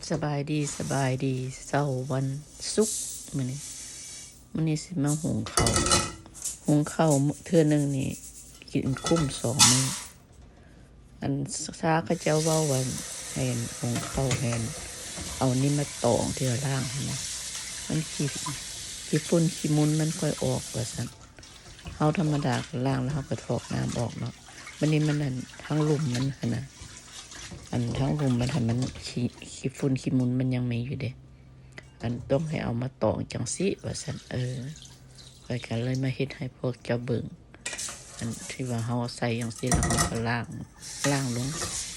ສະບາຍດີ ສະບາຍດີ ເຊົ້າວັນສຸກມື້ນີ້ ມື້ນີ້ຊິມາຫຸງເຂົ້າ ຫຸງເຂົ້າເທື່ອໜຶ່ງນີ້ກິນຄຸ້ມສອງມື້. ອັນຊາເຂົາເຈົ້າເວົ້າວ່າ ໃຫ້ຫຸງເຂົ້າ ໃຫ້ເອົານີ້ມາຕອງ ທີ່ວ່າລ້າງຫັ້ນນະ ມັນຂີ້ ຂີ້ຝຸ່ນຂີ້ຝຸ່ນມັນຄ່ອຍອອກວ່າຊັ້ນ. ເຮົາທຳມະດາກໍລ້າງແລ້ວເຮົາກໍຖອກນ້ຳອອກເນາະ. ບັດນີ້ມັນ ອັນ ທາງລຸ່ມມັນຫັ້ນນະ ອັນທາງລຸ່ມມັນຫັ້ນ ມັນຂີ້ ຂີ້ຝຸ່ນຂີ້ມຸນມັນຍັງມີຢູ່ເດ້. ອັນຕ້ອງໃຫ້ເອົາມາຕອງຈັ່ງຊີ້ວ່າຊັ້ນ. ເອີ ຂ້ອຍກໍເລີຍມາເຮັດໃຫ້ພວກເຈົ້າເບິ່ງ ອັນທີ່ວ່າເຮົາໃສ່ຈັ່ງຊີ້ແລ້ວເຮົາກໍລ້າງ ລ້າງລົງ.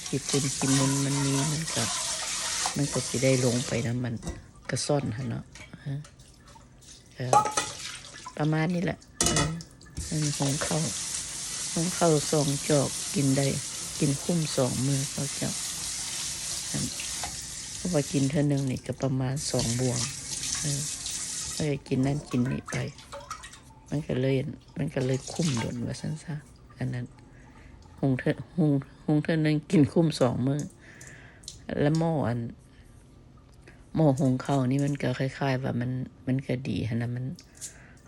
ຂີ້ຝຸ່ນຂີ້ມຸນມັນມີ ມັນກໍ ມັນກໍຊິໄດ້ລົງໄປນຳມັນກະຊ່ອນຫັ້ນເນາະ. ເອີ ກໍປະມານນີ້ແຫຼະ. ເອີ ອັນນີ້ຫຸງເຂົ້າ ຫຸງເຂົ້າສອງຈອກ ກິນໄດ້ ກິນຄຸ້ມສອງມື້ເຂົາເຈົ້າ. ອັນ ເພາະວ່າກິນເທື່ອໜຶ່ງນີ້ກໍປະມານສອງບ່ວງ. ເອີ ເຮົາກໍກິນນັ້ນກິນນີ້ໄປ ມັນກໍເລີຍ ມັນກໍເລີຍຄຸ້ມດົນວ່າຊັ້ນຊະ. ອັນນັ້ນ ຫຸງເທື່ອ ຫຸງ ຫຸງເທື່ອໜຶ່ງກິນຄຸ້ມສອງມື້. ແລະໝໍ້ ອັນ ໝໍ້ຫຸງເຂົ້ານີ້ມັນກໍຄ້າຍໆວ່າມັນ ມັນກໍດີຫັ້ນນະ. ມັນ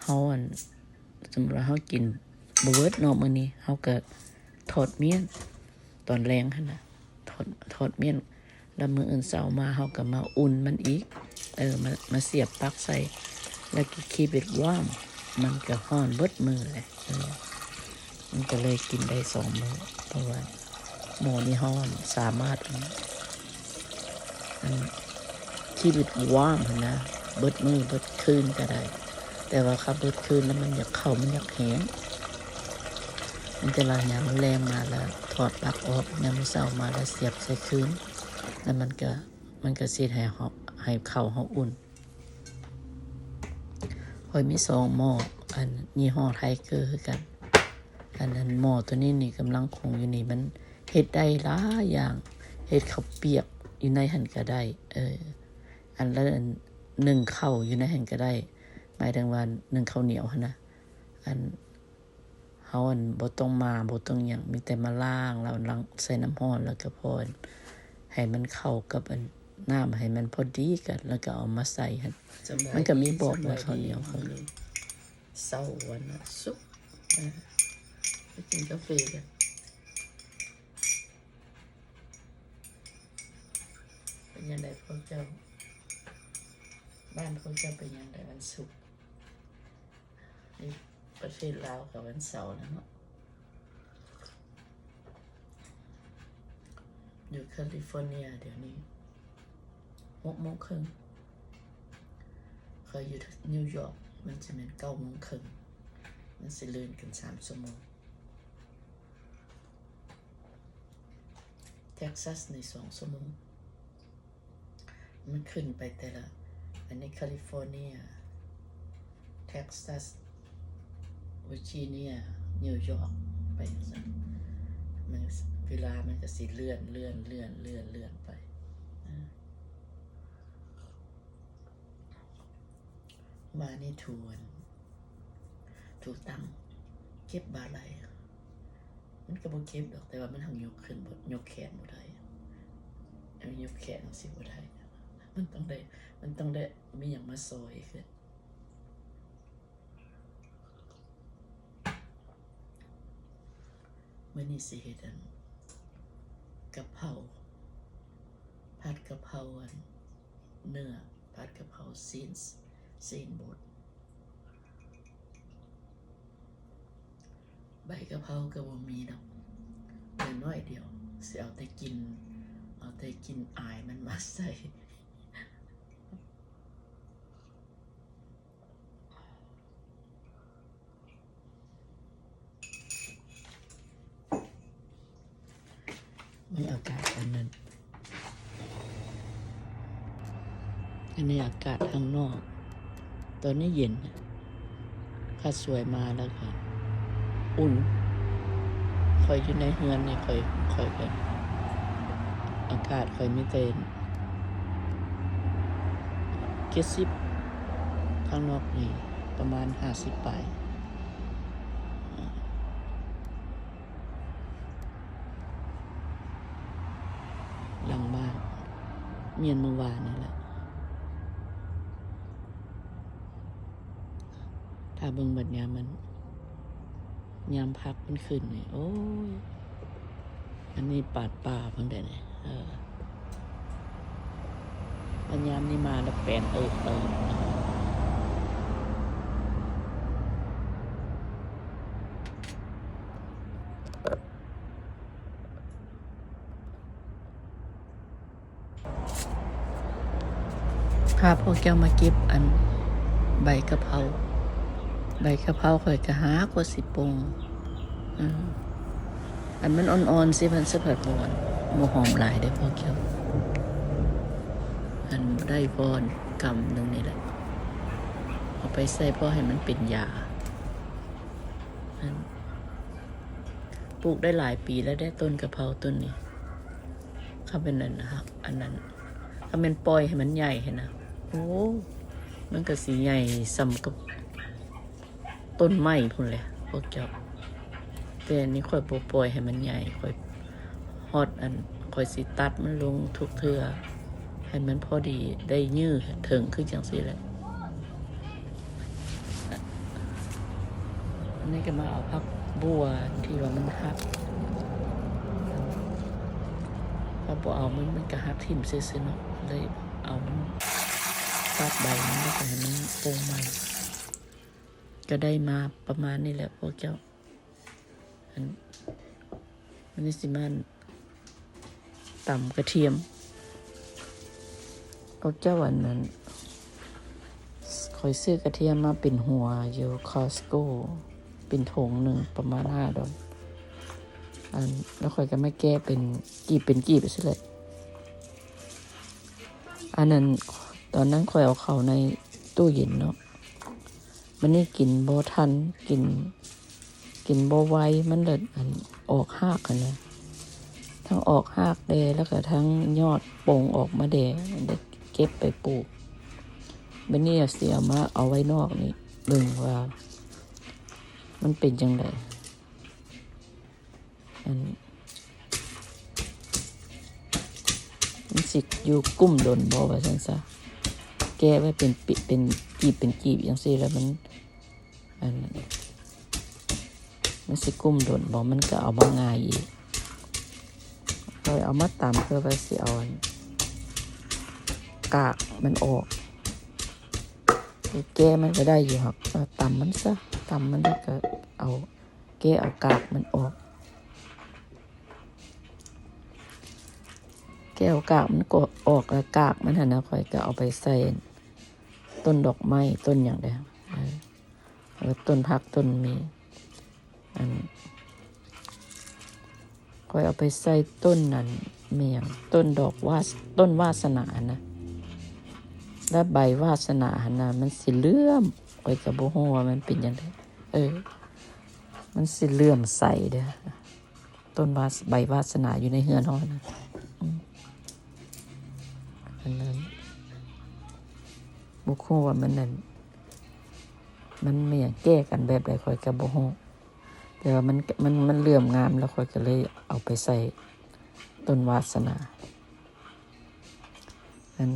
ເຮົາ ອັນ ສົມມຸດວ່າເຮົາກິນບໍ່ເບິດເນາະມື້ນີ້ ເຮົາກໍທອດມ້ຽນຕອນແລງຫັ້ນນະ ທອດ ທອດມ້ຽນ ແລ້ວມື້ອື່ນເຊົ້າມາເຮົາກໍມາອຸ່ນມັນອີກ. ເອີ ມາ ມາສຽບປັກໃສ່ ແລ້ວກໍ keep it warm ມັນກໍຮ້ອນເບິດມື້ແຫຼະ. ເອີ ມັນກໍເລີຍກິນໄດ້ສອງມື້ ເພາະວ່າໝໍ້ນີ້ເຮົາ ອັນ ສາມາດ ອັນ keep it warm ຫັ້ນນະ ເບິດມື້ເບິດຄືນກໍໄດ້. ແຕ່ວ່າຄັນເບິດຄືນແລ້ວມັນຢາກ ເຂົ້າມັນຢາກແຫ້ງ. ມັນແຕ່ວ່າຍາມແລງມາແລ້ວຖອດປັກອອກ ຍາມເຊົ້າມາແລ້ວສຽບໃສ່ຄືນ ແລ້ວມັນກໍ ມັນກໍຊິເຮັດໃຫ້ເຮົາ ໃຫ້ເຂົ້າເຮົາອຸ່ນ. ຂ້ອຍມີສອງໝໍ້ ອັນ ຍີ່ຫໍ້ Tiger ຄືກັນ. ອັນ ອັນໝໍ້ໂຕນີ້ນີ້ກຳລັງຄົງຢູ່ນີ້ ມັນເຮັດໄດ້ຫຼາຍຢ່າງ ເຮັດເຂົ້າປຽກຢູ່ໃນຫັ້ນກໍໄດ້. ເອີ ອັນລະ ອັນ ໜຶ້ງເຂົ້າຢູ່ໃນຫັ້ນກໍໄດ້ ໝາຍເຖິງວ່າໜຶ້ງເຂົ້າໜຽວຫັ້ນນະ. ອັນ ເຮົາ ອັນ ບໍ່ຕ້ອງມາ ບໍ່ຕ້ອງຫຍັງ ມີແຕ່ມາລ້າງ ແລ້ວລ້າງໃສ່ນ້ຳຮ້ອນ ແລ້ວກໍພໍ ອັນ ໃຫ້ມັນເຂົ້າກັບ ອັນ ນ້ຳ ໃຫ້ມັນພໍດີກັນ ແລ້ວກໍເອົາມາໃສ່ຫັ້ນ. ມັນກໍມີບອກວ່າເຂົ້າໜຽວ ເຊົ້າວັນສຸກ ໄປກິນກາເຟກັນ. ເປັນຈັ່ງໃດພວກເຈົ້າ? ບ້ານພວກເຈົ້າເປັນຈັ່ງໃດວັນສຸກ? ຢູ່ປະເທດລາວກໍວັນເສົາແລ້ວເນາະ. ຢູ່ຄາລີຟໍເນຍດຽວນີ້ຫົກໂມງເຄິ່ງ, ຂ້ອຍຢູ່ນິວຢອກມັນຊິແມ່ນເກົ້າໂມງເຄິ່ງ, ມັນຊິເລື່ອນກັນສາມຊົ່ວໂມງ. ເທັກຊັສນີ້ສອງຊົ່ວໂມງ. ມັນຂຶ້ນໄປແຕ່ລະ ອັນນີ້ ຄາລີຟໍເນຍ, ເທັກຊັສ, ເວີຈີເນຍ, ນິວຢອກ ໄປຈັ່ງຊັ້ນ. ມັນ ເວລາມັນກໍຊິເລື່ອນ ເລື່ອນ ເລື່ອນ ເລື່ອນ ເລື່ອນໄປ. ວານນີ້ຖວນ ຖູຕັງ ເຈັບບ່າໄຫຼ່. ມັນກໍບໍ່ເຈັບດອກ ແຕ່ວ່າມັນຫາກຍົກຂຶ້ນບໍ່ ຍົກແຂນບໍ່ໄດ້. ເອົາ ຍົກແຂນຈັ່ງຊີ້ບໍ່ໄດ້. ມັນຕ້ອງໄດ້ ມັນຕ້ອງໄດ້ມີຫຍັງມາຊ່ອຍຂຶ້ນ. ມື້ນີ້ຊິເຮັດອັນກະເພົາ ຜັດກະເພົາອັນເນື້ອ ຜັດກະເພົາຊີ້ນ ຊີ້ນບົດ. ໃບກະເພົາກໍບໍ່ມີດອກ ເຫຼືອໜ້ອຍດຽວ ຊິເອົາແຕ່ກິ່ນ ເອົາແຕ່ກິ່ນອາຍມັນມາໃສ່. ມີອາກາດອັນນັ້ນ ອັນນີ້ອາກາດຂ້າງນອກ ຕອນນີ້ເຢັນ ຂ້າສວຍມາແລ້ວກໍອຸ່ນ. ຂ້ອຍຢູ່ໃນເຮືອນນີ້ ຂ້ອຍ ຂ້ອຍກໍ ອາກາດຂ້ອຍມີແຕ່ເຈັດສິບ ຂ້າງນອກນີ້ປະມານຫ້າສິບປາຍ. ຫຼັງບ້ານ ແມ່ນມື້ວານນີ້ແຫຼະ. ຖ້າເບິ່ງບັດຍາມມັນ ຍາມຜັກມັນຂຶ້ນນີ້ ໂອ້ຍ ອັນນີ້ປາດປ່າເພິ່ນໄດ໋ນີ້. ເອີ ບັດຍາມນີ້ມາແລ້ວແປນເອີກເຕີບ. ພາພວກເຈົ້າມາເກັບອັນໃບກະເພົາ. ໃບກະເພົາຂ້ອຍກະຫາກວ່າຊິປົ່ງ. ເອີ ອັນມັນອ່ອນໆຊິ ມັນສະພັດບໍ່ ບໍ່ຫອມຫຼາຍເດ້ພວກເຈົ້າ. ອັນໄດ້ພໍກຳໜຶ່ງນີ້ແຫຼະ ເອົາໄປໃສ່ພໍໃຫ້ມັນເປັນຢາ. ອັນ ປູກໄດ້ຫຼາຍປີແລ້ວເດ້ ຕົ້ນກະເພົາຕົ້ນນີ້. ຄັນແມ່ນອັນ ອັນນັ້ນ ຄັນແມ່ນປ່ອຍໃຫ້ມັນໃຫຍ່ຫັ້ນນະ ໂອ້ ມັນກະຊິໃຫຍ່ສ່ຳກັບຕົ້ນໄມ້ພຸ້ນແຫຼະພວກເຈົ້າ. ແຕ່ອັນນີ້ຂ້ອຍບໍ່ປ່ອຍໃຫ້ມັນໃຫຍ່ ຂ້ອຍຮອດອັນ ຂ້ອຍຊິຕັດມັນລົງທຸກເທື່ອ ໃຫ້ມັນພໍດີ ໄດ້ຍື່ເຖິງຄືຈັ່ງຊີ້ແຫຼະ. ອັນນີ້ກະມາເອົາຜັກບົ່ວທີ່ວ່າມັນຫັກ ຖ້າບໍ່ເອົາມັນ ມັນກະຫັກຖິ້ມຊື່ໆເນາະ ເລີຍເອົາມັນ ຕັດໃບມັນ ແລ້ວກະໃຫ້ມັນປົ່ງໃໝ່. ກະໄດ້ມາປະມານນີ້ແຫຼະພວກເຈົ້າ. ອັນ ອັນນີ້ຊິມາຕຳກະທຽມ. ພວກເຈົ້າ ອັນນັ້ນ ຂ້ອຍຊື້ກະທຽມມາເປັນຫົວຢູ່ Costco ເປັນຖົງໜຶ່ງປະມານຫ້າດອນ. ອັນ ແລ້ວຂ້ອຍກະມາແກະເປັນກີບເປັນກີບຊີ້ແຫຼະ. ອັນນັ້ນ ຕອນນັ້ນຂ້ອຍເອົາເຂົ້າໃນຕູ້ເຢັນເນາະ. ບາດນີ້ກິນບໍ່ທັນ ກິນ ກິນບໍ່ໄວ ມັນເລີຍ ອັນ ອອກຮາກຫັ້ນນະ ທັງອອກຮາກແດ່ ແລ້ວກະທັງຍອດປົ່ງອອກມາແດ່ ໄດ້ເກັບໄປປູກ. ບາດນີ້ຊິເອົາມາ ເອົາໄວ້ນອກນີ້ ເບິ່ງວ່າມັນເປັນຈັ່ງໃດ. ອັນ ມັນຊິຢູ່ກຸ້ມດົນບໍ່ ວ່າຊັ້ນຊະ. ແກະໄວ້ເປັນປິ ເປັນກີບເປັນກີບຈັ່ງຊີ້ ແລ້ວມັນ ອັນ ມັນຊິກຸ້ມດົນບໍ່ ມັນກະເອົາມາງ່າຍອີກ. ຂ້ອຍເອົາມາຕຳເພື່ອວ່າຊິເອົາ ອັນ ກາກມັນອອກ. ແກະມັນກະໄດ້ຢູ່ ຫາກວ່າຕຳມັນຊະ ຕຳມັນແລ້ວກະເອົາ ແກະເອົາກາກມັນອອກ. ແກະເອົາກາກມັນກະອອກ ແລ້ວກາກມັນຫັ້ນນະ ຂ້ອຍກະເອົາໄປໃສ່ຕົ້ນດອກໄມ້ ຕົ້ນຫຍັງເດ້ ເອີ ແລ້ວຕົ້ນຜັກຕົ້ນມີ ອັນ ຂ້ອຍເອົາໄປໃສ່ຕົ້ນນັ້ນ ແມ່ນຫຍັງ ຕົ້ນດອກວາ ຕົ້ນວາສະໜາຫັ້ນນະ ແລ້ວໃບວາສະໜາຫັ້ນນະ ມັນຊິເຫຼື້ອມ ຂ້ອຍກະບໍ່ຮູ້ວ່າມັນເປັນຈັ່ງໃດ ເອີ ມັນຊິເຫຼື້ອມໃສເດີ້ ຕົ້ນວາ ໃບວາສະໜາຢູ່ໃນເຮືອນເຮົາຫັ້ນນະ. ອືມ ອັນນັ້ນ ບໍ່ຮູ້ວ່າມັນນັ້ນ ມັນແມ່ນຫຍັງ ແກ້ກັນແບບໃດ ຂ້ອຍກະບໍ່ຮູ້ ແຕ່ວ່າມັນ ມັນ ມັນເຫຼື້ອມງາມ ແລ້ວຂ້ອຍກະເລີຍເອົາໄປໃສ່ຕົ້ນວາສະໜາ. ອັນ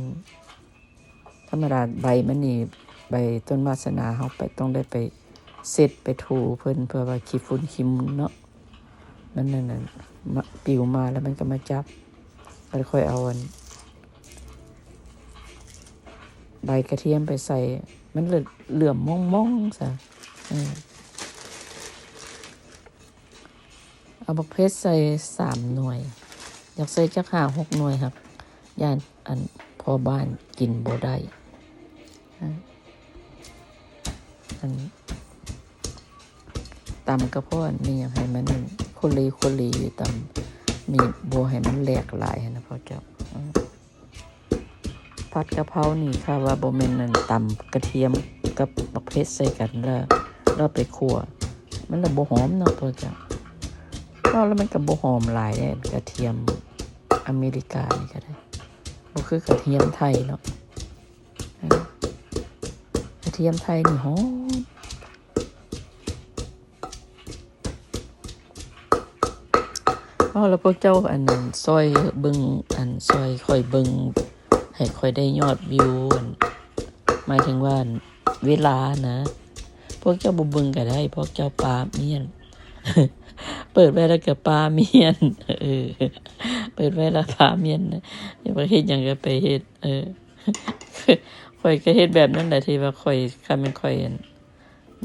ທຳມະດາໃບມັນນີ້ ໃບຕົ້ນວາສະໜາ ເຮົາໄປ ຕ້ອງໄດ້ໄປເຊັດໄປຖູເພິ່ນ ເພື່ອວ່າຂີ້ຝຸ່ນຂີ້ມຸນເນາະ ມັນນັ້ນ ມາ ປິວມາແລ້ວມັນກະມາຈັບ. ແລ້ວຂ້ອຍເອົາ ອັນ ໃບກະທຽມໄປໃສ່ ມັນເຫຼື້ອມມ່ອງໆຊະ. ເອີ ເອົາບັກເຜັດໃສ່ສາມໜ່ວຍ ຢາກໃສ່ຈັກຫ້າຫົກໜ່ວຍ ຫາກຢ້ານ ອັນ ພໍ່ບ້ານກິນບໍ່ໄດ້. ອັນ ຕຳກະເພາະອັນນີ້ ໃຫ້ມັນໂຄເລໂຄເລ ຕຳ ມີ ບໍ່ໃຫ້ມັນແຫຼກຫຼາຍຫັ້ນນະພວກເຈົ້າ. ຜັດກະເພົານີ້ ຖ້າວ່າບໍ່ແມ່ນອັນຕຳກະທຽມກັບບັກເຜັດໃສ່ກັນ ແລ້ວ ແລ້ວໄປຂົ້ວ ມັນລະບໍ່ຫອມເນາະພວກເຈົ້າ. ເວົ້າແລ້ວມັນກະບໍ່ຫອມຫຼາຍເດ້ ກະທຽມອາເມລິການີ້ກະໄດ້ ບໍ່ຄືກະທຽມໄທເນາະ. ກະທຽມໄທນີ້ຫອມ. ເອົາລະພວກເຈົ້າ ອັນ ຊ່ອຍເບິ່ງ ອັນ ຊ່ອຍຂ້ອຍເບິ່ງ ໃຫ້ຂ້ອຍໄດ້ຍອດວິວ ອັນ ໝາຍເຖິງວ່າ ອັນ ເວລານະ. ພວກເຈົ້າບໍ່ເບິ່ງກໍໄດ້ ພວກເຈົ້າປາມ້ຽນ ເປີດໄວ້ແລ້ວກໍປາມ້ຽນ ເອີ ເປີດໄວ້ແລ້ວປາມ້ຽນນະ ຢາກເຮັດຫຍັງກໍໄປເຮັດ. ເອີ ຂ້ອຍກໍເຮັດແບບນັ້ນແຫຼະ ທີ່ວ່າຂ້ອຍ ຄັນແມ່ນຂ້ອຍ ອັນ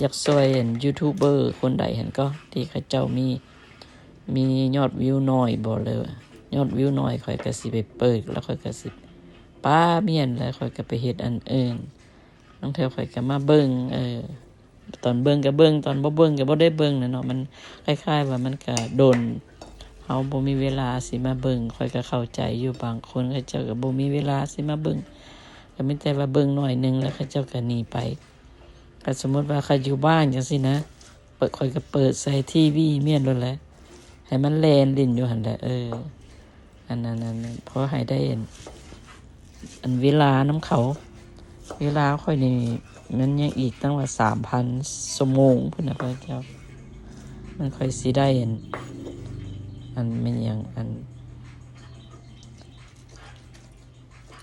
ຢາກຊ່ວຍ ອັນ ຢູທູບເບີຄົນໃດຫັ້ນກໍ ທີ່ເຂົາເຈົ້າມີ ມີຍອດວິວໜ້ອຍບໍ ຫຼືຍອດວິວໜ້ອຍ ຂ້ອຍກໍຊິໄປເປີດ ແລ້ວຂ້ອຍກໍຊິປາມ້ຽນ ແລ້ວຂ້ອຍກໍໄປເຮັດອັນອື່ນ. ບາງເທື່ອຂ້ອຍກໍມາເບິ່ງ ເອີ ຕອນເບິ່ງກໍເບິ່ງ ຕອນບໍ່ເບິ່ງກໍບໍ່ໄດ້ເບິ່ງນະເນາະ. ມັນຄ້າຍໆວ່າມັນກໍດົນ ເຮົາບໍ່ມີເວລາຊິມາເບິ່ງ. ຂ້ອຍກໍເຂົ້າໃຈຢູ່ ບາງຄົນເຂົາເຈົ້າກໍບໍ່ມີເວລາຊິມາເບິ່ງ ກໍມີແຕ່ວ່າເບິ່ງໜ້ອຍໜຶ່ງ ແລ້ວເຂົາເຈົ້າກໍໜີໄປ. ຖ້າສົມມຸດວ່າຂ້ອຍຢູ່ບ້ານຈັ່ງຊີ້ນະ ເປີດ ຂ້ອຍກໍເປີດໃສ່ທີວີມ້ຽນໂລດແຫຼະ ໃຫ້ມັນແລ່ນຫຼິ້ນຢູ່ຫັ້ນແຫຼະ. ເອີ ອັນນັ້ນ ອັນນັ້ນ ພໍໃຫ້ໄດ້ ອັນ ອັນເວລານຳເຂົາ. ເວລາຂ້ອຍນີ້ມັນຍັງອີກຕັ້ງວ່າສາມພັນຊົ່ວໂມງພຸ້ນນະພະເຈົ້າ. ມັນ ຂ້ອຍຊິໄດ້ ອັນ ອັນແມ່ນຫຍັງ ອັນ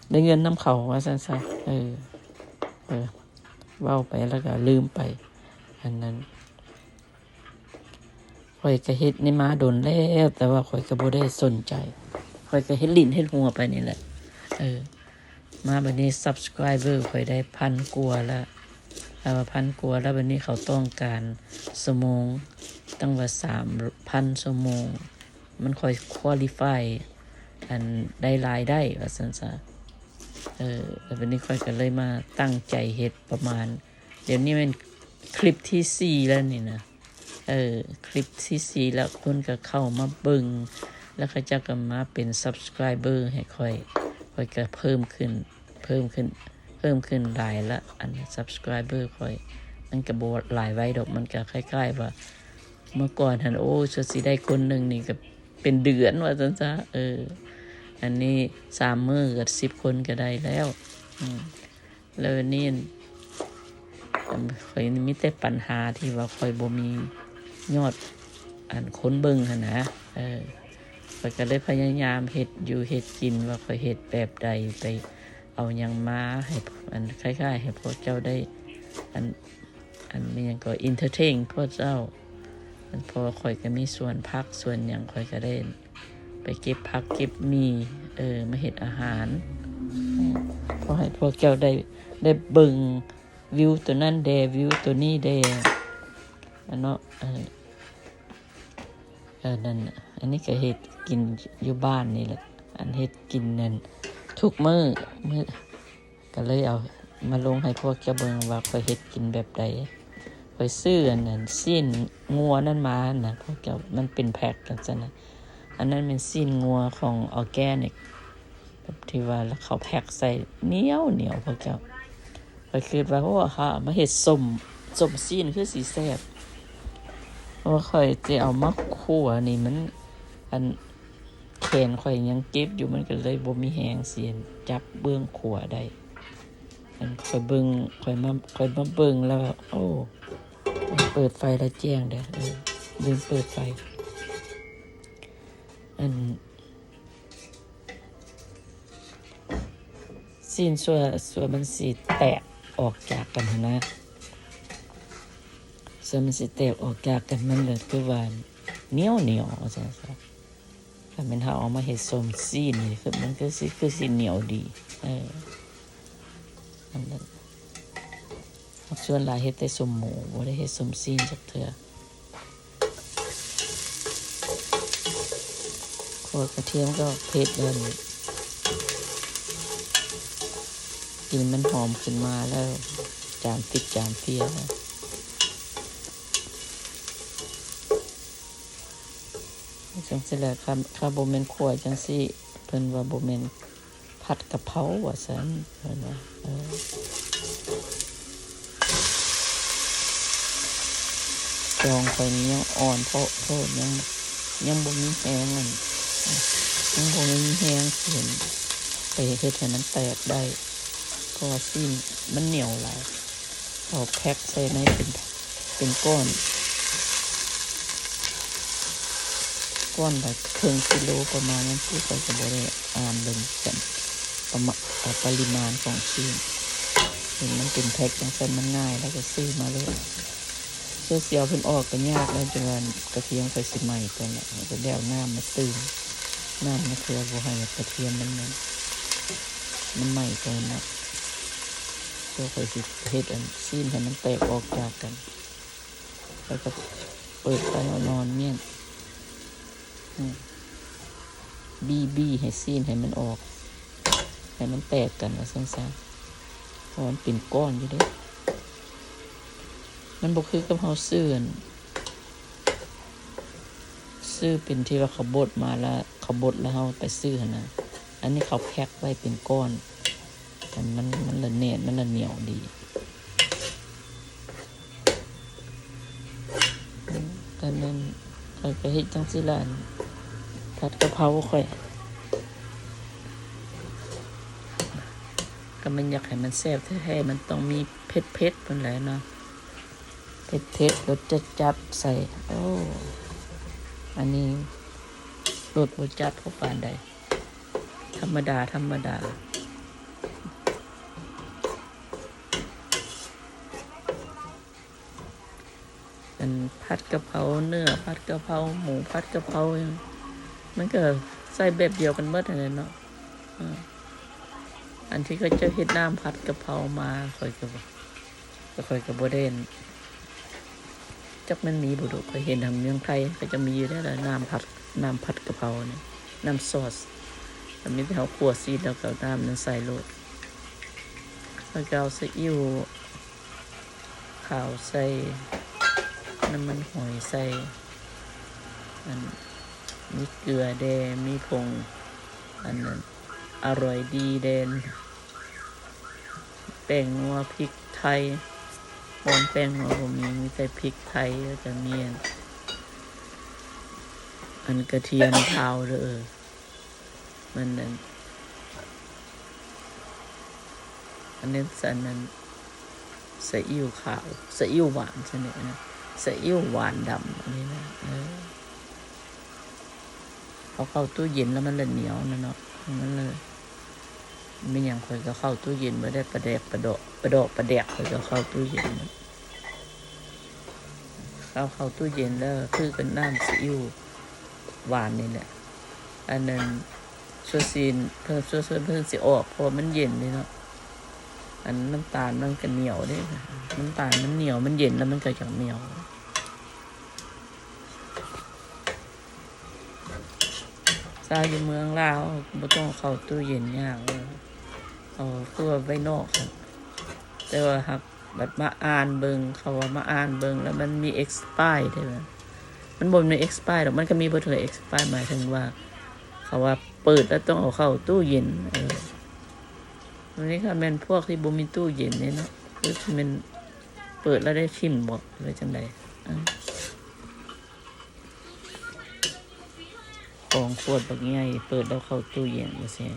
ໄດ້ເງິນນຳເຂົາວ່າຊັ້ນຊະ. ເອີ ເອີ ເວົ້າໄປແລ້ວກໍລືມໄປ. ອັນນັ້ນ ຂ້ອຍກໍເຮັດນີ້ມາດົນແລ້ວ ແຕ່ວ່າຂ້ອຍກໍບໍ່ໄດ້ສົນໃຈ ຂ້ອຍກໍເຮັດຫຼິ້ນເຮັດຫົວໄປນີ້ແຫຼະ. ເອີ ມາບັດນີ້ ຊັບສະໄຄຣເບີຂ້ອຍໄດ້ພັນກວ່າລະ ຖ້າວ່າພັນກວ່າລະ ບັດນີ້ເຂົາຕ້ອງການຊົ່ວໂມງຕັ້ງວ່າສາມພັນຊົ່ວໂມງ ມັນຄ່ອຍຄວາລິຟາຍ ອັນ ໄດ້ລາຍໄດ້ວ່າຊັ້ນຊະ. ເອີ ແລ້ວບັດນີ້ຂ້ອຍກໍເລີຍມາຕັ້ງໃຈເຮັດປະມານ ດຽວນີ້ແມ່ນຄລິບທີສີ່ແລ້ວນີ້ນະ. ເອີ ຄລິບທີສີ່ແລ້ວ ຄົນກໍເຂົ້າມາເບິ່ງ ແລ້ວເຂົາເຈົ້າກໍມາເປັນຊັບສະໄຄຣເບີໃຫ້ຂ້ອຍ ຂ້ອຍກໍເພີ່ມຂຶ້ນ ເພີ່ມຂຶ້ນ ເພີ່ມຂຶ້ນຫຼາຍລະ. ອັນ ຊັບສະໄຄຣເບີຂ້ອຍ ມັນກໍບໍ່ຫຼາຍໄວດອກ ມັນກໍຄ້າຍໆວ່າ ເມື່ອກ່ອນຫັ້ນ ໂອ້ ຊິໄດ້ຄົນໜຶ່ງນີ້ກໍເປັນເດືອນວ່າຊັ້ນຊະ. ເອີ ອັນນີ້ສາມມື້ກໍສິບຄົນກໍໄດ້ແລ້ວ. ອືມ ແລ້ວນີ້ ອັນ ຂ້ອຍມີແຕ່ປັນຫາທີ່ວ່າຂ້ອຍບໍ່ມີຍອດ ອັນ ຄົນເບິ່ງຫັ້ນນະ. ເອີ ຂ້ອຍກໍເລີຍພະຍາຍາມເຮັດຢູ່ເຮັດກິນ ວ່າຂ້ອຍເຮັດແບບໃດ ໄປເອົາຫຍັງມາໃຫ້ ອັນ ຄ້າຍໆໃຫ້ພວກເຈົ້າໄດ້ ອັນ ອັນ ແມ່ນຫຍັງກໍ ເອັນເທີເທນພວກເຈົ້າ. ອັນ ເພາະວ່າຂ້ອຍກໍມີສວນຜັກສວນຫຍັງ ຂ້ອຍກໍໄດ້ ໄປເກັບຜັກເກັບໝີ່ ເອີ ມາເຮັດອາຫານ ເອີ ຂໍໃຫ້ພວກເຈົ້າໄດ້ ໄດ້ເບິ່ງວິວໂຕນັ້ນແດ່ ວິວໂຕນີ້ແດ່ ອັນເນາະ. ເອີ ເອີ ນັ້ນ ອັນນີ້ກໍເຮັດກິນຢູ່ບ້ານນີ້ແຫຼະ ອັນເຮັດກິນນັ້ນທຸກມື້ ມື້ ກໍເລີຍເອົາມາລົງໃຫ້ພວກເຈົ້າເບິ່ງວ່າຂ້ອຍເຮັດກິນແບບໃດ. ຂ້ອຍຊື້ອັນນັ້ນ ຊີ້ນງົວນັ້ນມານະ ພວກເຈົ້າ ມັນເປັນແພັກຈັ່ງຊັ້ນນະ. ອັນນັ້ນແມ່ນຊີ້ນງົວຂອງອໍແກນິກ ທີ່ວ່າເຂົາແພັກໃສ່ໜຽວໆ ພວກເຈົ້າ. ຂ້ອຍຄິດວ່າ ໂອ້ ເຮົາເອົາມາເຮັດສົ້ມ ສົ້ມຊີ້ນຄືຊິແຊບ ເພາະວ່າຂ້ອຍຊິເອົາມາຂົ້ວນີ້ ມັນ ອັນ ແຂນຂ້ອຍຍັງເຈັບຢູ່ ມັນກໍເລີຍບໍ່ມີແຮງຊິຈັບເບື້ອງຂົວໄດ້. ອັນ ຂ້ອຍເບິ່ງ ຂ້ອຍມາ ຂ້ອຍມາເບິ່ງແລ້ວ ໂອ້ ເປີດໄຟແລ້ວແຈ້ງເດີ້ ເອີ ລືມເປີດໄຟ. ອັນ ຊີ້ນສ່ວນ ສ່ວນມັນຊິແຕກອອກຈາກກັນຫັ້ນນະ ສ່ວນມັນຊິແຕກອອກຈາກກັນ ມັນກໍຄືວ່າໜຽວໆ ວ່າຊັ້ນຊະ. ຖ້າແມ່ນເຮົາເອົາມາເຮັດສົ້ມຊີ້ນນີ້ ຄື ມັນຄືຊິ ຄືຊິໜຽວດີ ເອີ ອັນນັ້ນ ສ່ວນຫຼາຍເຮັດແຕ່ສົ້ມໝູ ບໍ່ໄດ້ເຮັດສົ້ມຊີ້ນຈັກເທື່ອ. ຂົ້ວກະທຽມກັບເຜັດ ອັນ ກິ່ນມັນຫອມຂຶ້ນມາແລ້ວ ຈາມຟິດຈາມເຟຍ. ຈັ່ງຊີ້ແຫຼະ ຄັນ ຄັນບໍ່ແມ່ນຂົ້ວຈັ່ງຊີ້ ເພິ່ນວ່າບໍ່ແມ່ນຜັດກະເພົາວ່າຊັ້ນ ເພິ່ນວ່າ. ເອີ ດອງຂ້ອຍນີ້ຍັງອ່ອນໂພດ ຍັງ ຍັງບໍ່ມີແຮງ ອັນ ຍັງບໍ່ມີແຮງຊິໄປເຮັດໃຫ້ມັນແຕກໄດ້ ເພາະວ່າຊີ້ນມັນໜຽວຫຼາຍ. ເອົາແພັກໃສ່ໃນເປັນ ເປັນກ້ອນ ກ້ອນລະເຄິ່ງກິໂລປະມານນັ້ນ ຜູ້ຂ້ອຍກໍບໍ່ໄດ້ອ່ານເບິ່ງກັນ ປະມາ ເອົາປະລິມານຂອງຊີ້ນ. ເຫັນມັນເປັນແພັກຈັ່ງຊັ້ນມັນງ່າຍ ແລ້ວກໍຊື້ມາໂລດ. ສ່ວນຊິເອົາເພິ່ນອອກກໍຍາກແລ້ວ, ຈົນວ່າກະທຽມຂ້ອຍຊິໄໝ້ກ່ອນລະ, ແລ້ວກໍໄດ້ເອົານ້ຳມາຕື່ມ, ນ້ຳມາເພື່ອບໍ່ໃຫ້ກະທຽມມັນ ມັນໄໝ້ກ່ອນເນາະ. ສ່ວນຂ້ອຍຊິເຮັດອັນຊີ້ນໃຫ້ມັນແຕກອອກຈາກກັນ. ແລ້ວກໍເປີດໄຟອ່ອນໆ ມ້ຽນ ອືມ ບີໆ ໃຫ້ຊີ້ນໃຫ້ມັນອອກ ໃຫ້ມັນແຕກກັນວ່າຊັ້ນຊະ, ເພາະມັນເປັນກ້ອນຢູ່ເດ້. ມັນບໍ່ຄືກັບເຮົາຊື້ອັນ ຊື້ເປັນທີ່ວ່າເຂົາບົດມາລະ ເຂົາບົດລະເຮົາໄປຊື້ຫັ້ນນະ. ອັນນີ້ເຂົາແພັກໄວ້ເປັນກ້ອນ ມັນ ມັນລະແໜ້ນ ມັນລະໜຽວດີ. ອັນນັ້ນ ຂ້ອຍກໍເຮັດຈັ່ງຊີ້ລະ ອັນ ຜັດກະເພົາຂ້ອຍ ກໍແມ່ນຢາກໃຫ້ມັນແຊບແທ້ໆ ມັນຕ້ອງມີເຜັດໆ ພຸ້ນແຫຼະເນາະ, ເຜັດໆ ລົດຈັດໆ ໃສ່. ໂອ້ ອັນນີ້ລົດບໍ່ຈັດພໍປານໃດ, ທຳມະດາ ທຳມະດາ. ອັນຜັດກະເພົາເນື້ອ ຜັດກະເພົາໝູ ຜັດກະເພົາຫຍັງ ມັນກໍໃຊ້ແບບດຽວກັນໝົດຫັ້ນແຫຼະເນາະ. ເອີ ອັນທີ່ເຂົາເຈົ້າເຮັດນ້ຳຜັດກະເພົາມາ ຂ້ອຍກໍ ແຕ່ຂ້ອຍກໍບໍ່ໄດ້ ຈັກແມ່ນມີບໍ່ດຸ, ຂ້ອຍເຫັນທາງເມືອງໄທເຂົາເຈົ້າມີຢູ່ແລ້ວລະ ນ້ຳຜັດ ນ້ຳຜັດກະເພົານີ້ ນ້ຳຊອສ. ມັນມີແຕ່ເຮົາຂົ້ວຊີ້ນແລ້ວກໍເອົານ້ຳນັ້ນໃສ່ໂລດ, ແລ້ວກໍເອົາຊີອິ້ວຂາວໃສ່ ນ້ຳມັນຫອຍໃສ່ ອັນ ມີເກືອແດ່ ມີຜົງ ອັນນັ້ນ ອະຮ່ອຍດີແດ່. ແປ້ງນົວ ພິກໄທ, ບ່ອນແປ້ງນົວບໍ່ມີ ມີແຕ່ພິກໄທ ແລ້ວກໍມີອັນ ອັນກະທຽມພາວເດີ ມັນອັນ ອັນນັ້ນ ອັນນັ້ນ ຊີອິ້ວຂາວ ຊີອິ້ວຫວານ ຊະນີ້ນະ ຊີອິ້ວຫວານດຳ ອັນນີ້ນະ ເອີ. ເອົາເຂົ້າຕູ້ເຢັນແລ້ວມັນລະໜຽວນະເນາະ ມັນລະ ແມ່ນຫຍັງຂ້ອຍກໍເຂົ້າຕູ້ເຢັນເບິດແຫຼະ ປາແດກ ປາເດາະ ປາເດາະ ປາແດກ ຂ້ອຍກໍເຂົ້າຕູ້ເຢັນເບິດ. ເອົາເຂົ້າຕູ້ເຢັນແລ້ວຄືກັບນ້ຳຊີອິ້ວຫວານນີ້ແຫຼະ. ອັນນັ້ນ ຊົ່ວຊີນ ເພິ່ນ ຊົ່ວຊີນເພິ່ນຊິອອກ ເພາະວ່າມັນເຢັນເດ້ເນາະ. ອັນນ້ຳຕານມັນກໍໜຽວເດ້ ນ້ຳຕານມັນໜຽວ ມັນເຢັນແລ້ວມັນກໍຈະໜຽວ. ຊາວຢູ່ເມືອງລາວບໍ່ຕ້ອງເຂົ້າຕູ້ເຢັນຍາກເລີຍ ເອົາຄືວ່າໄວ້ນອກຫັ້ນ. ແຕ່ວ່າຫາກບັດມາອ່ານເບິ່ງ ເຂົາວ່າມາອ່ານເບິ່ງແລ້ວມັນມີ expire ເດ້ ມັນບໍ່ມີ expire ດອກ ມັນກໍມີບໍ່ເຖິງ expire ໝາຍເຖິງວ່າ ເຂົາວ່າເປີດແລ້ວຕ້ອງເອົາເຂົ້າຕູ້ເຢັນ. ເອີ ອັນນີ້ກໍແມ່ນພວກທີ່ບໍ່ມີຕູ້ເຢັນເດ້ເນາະ ຄືຊິແມ່ນເປີດແລ້ວໄດ້ຖິ້ມບໍ ຫຼືຈັ່ງໃດ? ເອີ ຂອງຂວດບັກໃຫຍ່ ເປີດແລ້ວເຂົ້າຕູ້ເຢັນຈັ່ງຊີ້.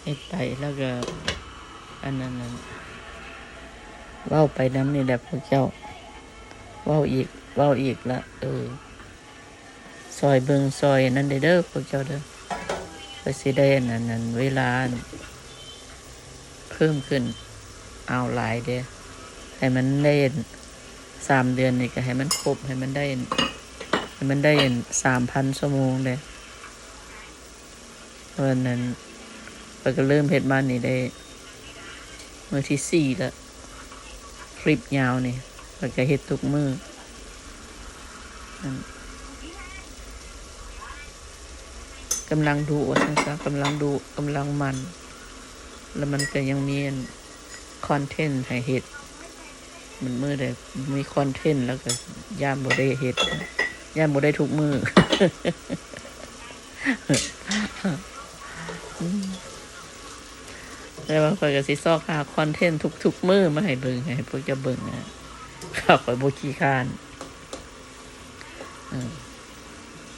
ເຮັດໄປແລ້ວກໍ ອັນນັ້ນ ເວົ້າໄປນຳນີ້ແຫຼະພວກເຈົ້າ ເວົ້າອີກ ເວົ້າອີກລະ ເອີ ຊ່ອຍເບິ່ງຊ່ອຍອັນນັ້ນແດ່ເດີພວກເຈົ້າເດີ ເພື່ອຊິໄດ້ອັນນັ້ນ ເວລາເພີ່ມຂຶ້ນ ເອົາຫຼາຍເດ້ ໃຫ້ມັນໄດ້ ສາມເດືອນນີ້ກໍໃຫ້ມັນຄົບ ໃຫ້ມັນໄດ້ ໃຫ້ມັນໄດ້ສາມພັນຊົ່ວໂມງເດ້. ເພາະນັ້ນ ຂ້ອຍກໍເລີ່ມເຮັດມານີ້ໄດ້ມື້ທີສີ່ແລ້ວ ຄລິບຍາວນີ້ ຂ້ອຍກໍເຮັດທຸກມື້ ກຳລັງດຸວ່າຊັ້ນຊະ ກຳລັງດຸ ກຳລັງມັນ ແລ້ວມັນກໍຍັງມີອັນ ຄອນເທັນໃຫ້ເຮັດ ມັນມື້ໃດມີຄອນເທັນແລ້ວກໍຢ້ານບໍ່ໄດ້ເຮັດ ຢ້ານບໍ່ໄດ້ທຸກມື້. ແຕ່ວ່າຂ້ອຍກໍຊິຊອກຫາຄອນເທັນທຸກໆມື້ມາໃຫ້ເບິ່ງ ໃຫ້ພວກເຈົ້າເບິ່ງນະ ຂ້ອຍບໍ່ຂີ້ຄ້ານ. ເອີ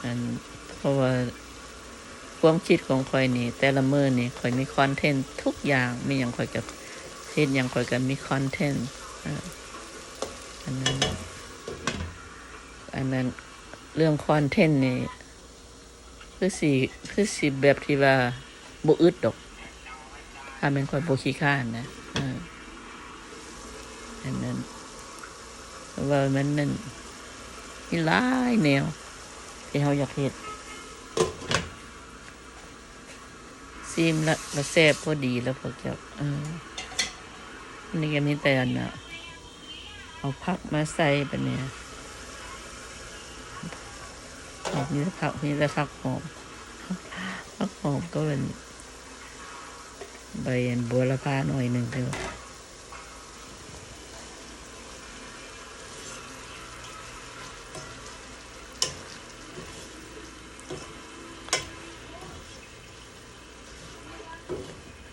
ອັນ ເພາະວ່າຄວາມຄິດຂອງຂ້ອຍນີ້ ແຕ່ລະມື້ນີ້ຂ້ອຍມີຄອນເທັນທຸກຢ່າງ ມີຫຍັງຂ້ອຍກໍເຮັດ ຫຍັງຂ້ອຍກໍມີຄອນເທັນ ເອີ ອັນນັ້ນ ອັນນັ້ນ ເລື່ອງຄອນເທັນນີ້ ຄືຊິ ຄືຊິແບບທີ່ວ່າບໍ່ອຶດດອກ ຖ້າແມ່ນຂ້ອຍບໍ່ຂີ້ຄ້ານນະ ເອີ ອັນນັ້ນ ເພາະວ່າມັນນັ້ນ ມີຫຼາຍແນວທີ່ເຮົາຢາກເຮັດ ຊີມລະ ລະແຊບພໍດີແລ້ວພວກເຈົ້າ ເອີ ອັນນີ້ກໍມີແຕ່ອັນນ່າ ເອົາຜັກມາໃສ່ບາດນີ້ ມີແຕ່ຜັກ ມີແຕ່ຜັກຫອມ ຜັກຫອມກັບອັນ ໃບອັນບົວລະພາໜ້ອຍໜຶ່ງເດີ.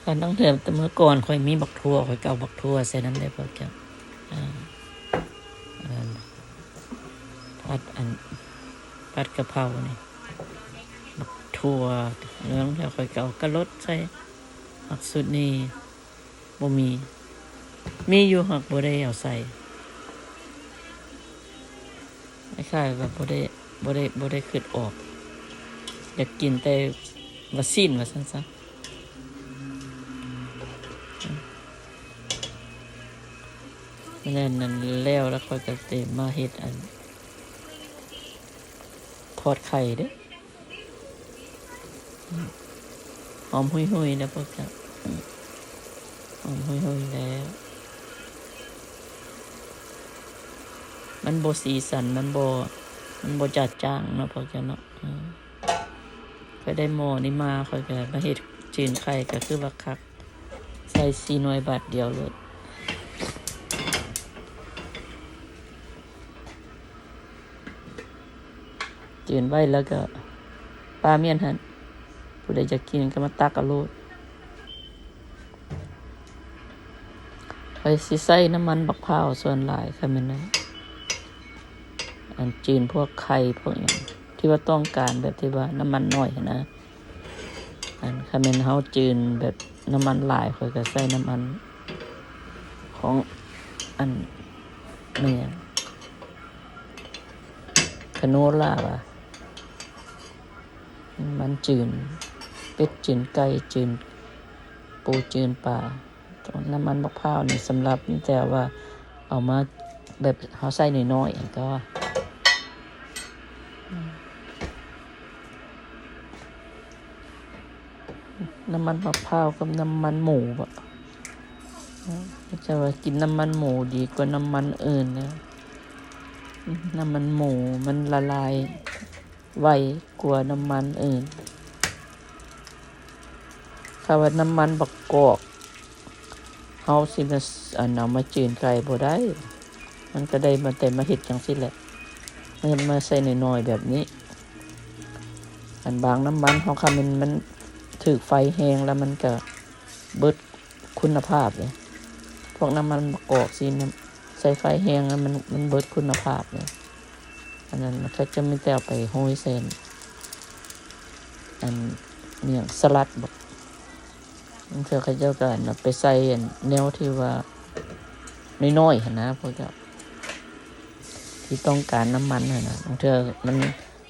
ຄັນຕັ້ງແຕ່ແຕ່ເມື່ອກ່ອນຂ້ອຍມີບັກຖົ່ວ ຂ້ອຍກໍເອົາບັກຖົ່ວໃສ່ນຳເດ້ພວກເຈົ້າ ອາ ອັນນັ້ນ ຜັດອັນ ຜັດກະເພົານີ້ ບັກຖົ່ວ ແລ້ວຂ້ອຍກໍເອົາກະໂລດໃສ່ ໝາກສູດນີ້ບໍ່ມີ ມີຢູ່ຫາກບໍ່ໄດ້ເອົາໃສ່ ຄ້າຍໆວ່າບໍ່ໄດ້ ບໍ່ໄດ້ ບໍ່ໄດ້ຄິດອອກ ຢາກກິນແຕ່ວ່າຊີ້ນວ່າຊັ້ນຊະ. ແລ້ວນັ້ນແລ້ວ ແລ້ວຂ້ອຍກໍເຕັມມາເຮັດອັນທອດໄຂ່ເດ້ ຫອມຫຸຍໆ ແລ້ວພວກເຈົ້າ ຫອມຫຸຍໆ ແລ້ວ ມັນບໍ່ສີສັນ ມັນບໍ່ ມັນບໍ່ຈາດຈ້າງເນາະພວກເຈົ້າເນາະ. ຂ້ອຍໄດ້ໝໍ້ນີ້ມາ ຂ້ອຍກໍມາເຮັດຈືນໄຂ່ ກໍຄືວ່າຄັກ ໃສ່ສີ່ໜ່ວຍບາດດຽວໂລດ ຈືນໄວ້ແລ້ວກໍປະມ້ຽນຫັ້ນ ຜູ້ໃດຢາກກິນກໍມາຕັກເອົາໂລດ. ຂ້ອຍຊິໃຊ້ນ້ຳມັນບັກພ້າວສ່ວນຫຼາຍ ຄັນແມ່ນອັນ ອັນຈືນພວກໄຂ່ພວກຫຍັງ ທີ່ວ່າຕ້ອງການແບບທີ່ວ່ານ້ຳມັນໜ້ອຍຫັ້ນນະ ອັນ ຄັນແມ່ນເຮົາຈືນແບບນ້ຳມັນຫຼາຍ ຂ້ອຍກໍໃຊ້ນ້ຳມັນຂອງ ອັນ ແມ່ນຫຍັງ ຄາໂນລາຫວາ ມັນຈືນເປັດ ຈືນໄກ່ ຈືນປູ ຈືນປາ. ນ້ຳມັນບັກພ້າວນີ້ສຳລັບມີແຕ່ວ່າເອົາມາແບບເຮົາໃຊ້ນ້ອຍໆ ກໍນ້ຳມັນບັກພ້າວກັບນ້ຳມັນໝູບໍ ຈະວ່າກິນນ້ຳມັນໝູດີກວ່ານ້ຳມັນອື່ນນະ ນ້ຳມັນໝູມັນລະລາຍ ໄວກວ່ານ້ຳມັນອື່ນ. ຖ້າວ່ານ້ຳມັນບັກກອກ ເຮົາຊິມາ ອັນ ເອົາມາຈືນໄກ່ບໍ່ໄດ້ ມັນກໍໄດ້ມາແຕ່ມາເຮັດຈັ່ງຊີ້ແຫຼະ ມາເຮັດມາໃສ່ໜ້ອຍໆແບບນີ້. ອັນບາງນ້ຳມັນເຮົາ ຄັນມັນ ມັນຖືກໄຟແຮງແລ້ວ ມັນກໍເບິດຄຸນນະພາບເດ້ ພວກນ້ຳມັນບັກກອກຊີ້ນະ ໃສ່ໄຟແຮງແລ້ວມັນ ມັນເບິດຄຸນນະພາບເດ້. ອັນນັ້ນເຂົາເຈົ້າມີແຕ່ເອົາໄປໂຮຍໃສ່ ອັນ ອີ່ຫຍັງ ສະຫຼັດບໍ ບາງເທື່ອເຂົາເຈົ້າກໍ ອັນ ເອົາໄປໃສ່ ອັນ ແນວທີ່ວ່ານ້ອຍໆຫັ້ນນະ ພວກເຈົ້າ ທີ່ຕ້ອງການນ້ຳມັນຫັ້ນນະ ບາງເທື່ອມັນ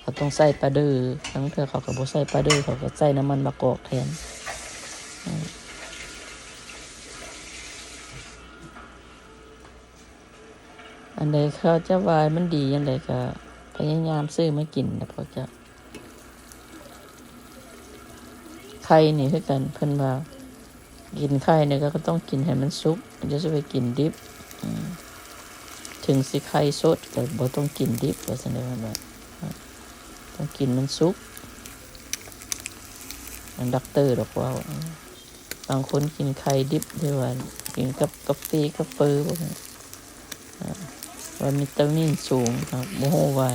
ເຂົາຕ້ອງໃສ່ປາເດີ ບາງເທື່ອເຂົາກໍບໍ່ໃສ່ປາເດີ ເຂົາກໍໃສ່ນ້ຳມັນບັກກອກແທນ. ອັນໃດເຂົາເຈົ້າວ່າມັນດີອັນໃດກໍພະຍາຍາມຊື້ມາກິນນະພວກເຈົ້າ. ໄຂ່ນີ້ຄືກັນ ເພິ່ນວ່າກິນໄຂ່ນີ້ກໍຕ້ອງກິນໃຫ້ມັນສຸກ ຢ່າຊິໄປກິນດິບ. ເຖິງຊິໄຂ່ສົດກໍບໍ່ຕ້ອງກິນດິບ ວ່າຊັ້ນເດ້ ເພິ່ນວ່າ ຕ້ອງກິນມັນສຸກ. ອັນດັກເຕີດອກເວົ້າ ບາງຄົນກິນໄຂ່ດິບ ຫຼືວ່າກິນກັບກາເຟ ກາເຟີ້ ພວກນີ້ ອາ ວ່າວິຕາມິນສູງ ຫາກບໍ່ຮູ້ວ່າ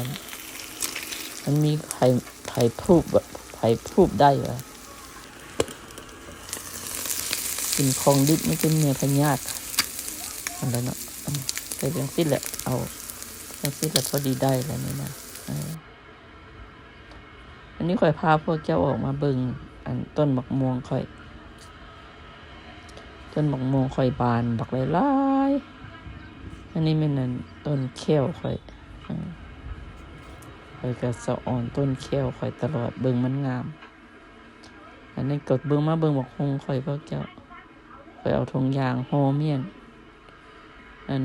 ມັນມີໃຜ ໃຜພຣູບ ໃຜພຣູບໄດ້ວ່າກິນຂອງດິບມັນຈະມີພະຍາດ ອັນນັ້ນເນາະ. ເຮັດຈັ່ງຊີ້ແຫຼະ ເອົາຈັ່ງຊີ້ແຫຼະ ພໍດີໄດ້ແລ້ວນີ້ນະ ເອີ. ນີ້ຂ້ອຍພາພວກເຈົ້າອອກມາເບິ່ງ ອັນ ຕົ້ນໝາກມ່ວງຂ້ອຍ. ຕົ້ນໝາກມ່ວງຂ້ອຍບານບັກຫຼາຍໆ. ອັນນີ້ແມ່ນ ອັນ ຕົ້ນແຂ້ວຂ້ອຍ. ເອີ ຂ້ອຍກໍສະອອນຕົ້ນແຂ້ວຂ້ອຍຕະຫຼອດ ເບິ່ງມັນງາມ. ອັນນີ້ກໍເບິ່ງ ມາເບິ່ງໝາກຫຸ່ງຂ້ອຍພວກເຈົ້າ. ຂ້ອຍເອົາຖົງຢາງຫໍ່ມ້ຽນ ອັນ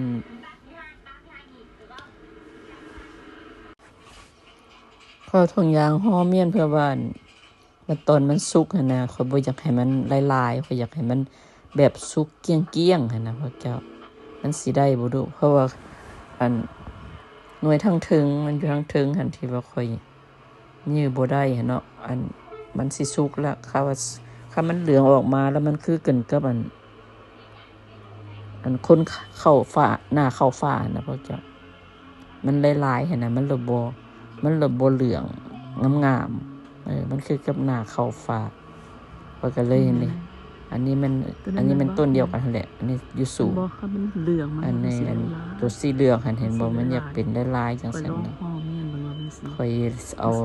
ຂ້ອຍເອົາຖົງຢາງຫໍ່ມ້ຽນເພື່ອວ່າ ອັນ ມັນ ຕອນມັນສຸກຫັ້ນນະ ຂ້ອຍບໍ່ຢາກໃຫ້ມັນຫຼາຍໆ ຂ້ອຍຢາກໃຫ້ມັນແບບສຸກກ້ຽງໆຫັ້ນນະພວກເຈົ້າ. ມັນຊິໄດ້ບໍ່ດຸ ເພາະວ່າ ອັນ ໜ່ວຍທາງເທິງ ມັນຢູ່ທາງເທິງຫັ້ນ ທີ່ວ່າຂ້ອຍ ຍື້ບໍ່ໄດ້ຫັ້ນເນາະ ອັນ ມັນຊິສຸກລະ. ຄັນວ່າ ຄັນມັນເຫຼືອງອອກມາລະ ມັນຄືກັນກັບ ອັນ ອັນ ຄົນເຂົ້າຟາ ໜ້າເຂົ້າຟາຫັ້ນນະພວກເຈົ້າ. ມັນຫຼາຍໆຫັ້ນນະ ມັນລະບໍ່ ມັນລະບໍ່ເຫຼືອງງາມໆ. ເອີ ມັນຄືກັບໜ້າເຂົ້າຟາ. ຂ້ອຍກໍເລີຍເຫັນເດ້ ອັນນີ້ມັນ ອັນນີ້ມັນຕົ້ນດຽວກັນຫັ້ນແຫຼະ ອັນນີ້ຢູ່ສູງ ອັນນີ້ ອັນ ໂຕສີເຫຼືອງຫັ້ນ ເຫັນບໍ່ ມັນຢາກເປັນຫຼາຍໆຈັ່ງຊັ້ນນະ. ຂ້ອຍເອົາ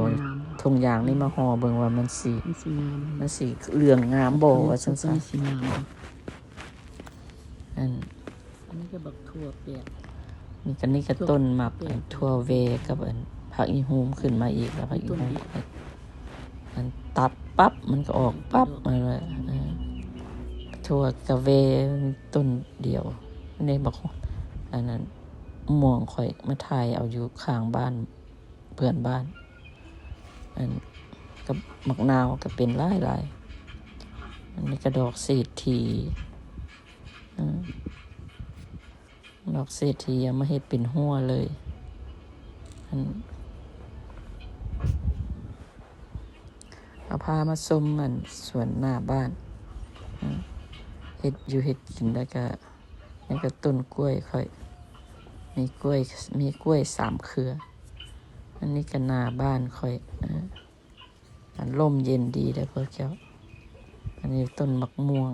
ຖົງຢາງນີ້ມາຫໍ່ເບິ່ງວ່າມັນຊິ ມັນຊິເຫຼືອງງາມບໍ່ ວ່າຊັ້ນຊະ. ອັນ ອັນນີ້ກໍບັກຖົ່ວແປກ ນີ້ກໍ ນີ້ກໍຕົ້ນໝາກ ຖົ່ວແວກັບ ອັນ ຜັກອີ່ຫູມຂຶ້ນມາອີກ ແລ້ວຜັກອີ່ຫູມ ອັນ ຕັດປັບ ມັນກໍອອກປັບ ອັນ ຖົ່ວກະແວຕົ້ນດຽວ. ນີ້ບັກ ອັນນັ້ນ ມ່ວງຂ້ອຍມາຖ່າຍເອົາຢູ່ຂ້າງບ້ານ ເພື່ອນບ້ານ ອັນ ກັບໝາກນາວກໍເປັນຫຼາຍໆ. ອັນນີ້ກໍດອກເສດຖີ່ ອືມ ດອກເສດຖີ່ເອົາມາເຮັດເປັນຮົ້ວເລີຍ. ອັນ ເອົາພາມາຊົມ ອັນ ສວນໜ້າບ້ານ ອືມ ເຮັດຢູ່ເຮັດກິນ ແລ້ວກະ ນີ້ກໍຕົ້ນກ້ວຍຂ້ອຍ ມີກ້ວຍ ມີກ້ວຍສາມເຄືອ. ອັນນີ້ກໍໜ້າບ້ານຂ້ອຍ ເອີ ອັນ ລົມເຢັນດີເດີ້ພວກເຈົ້າ. ອັນນີ້ຕົ້ນໝາກມ່ວງ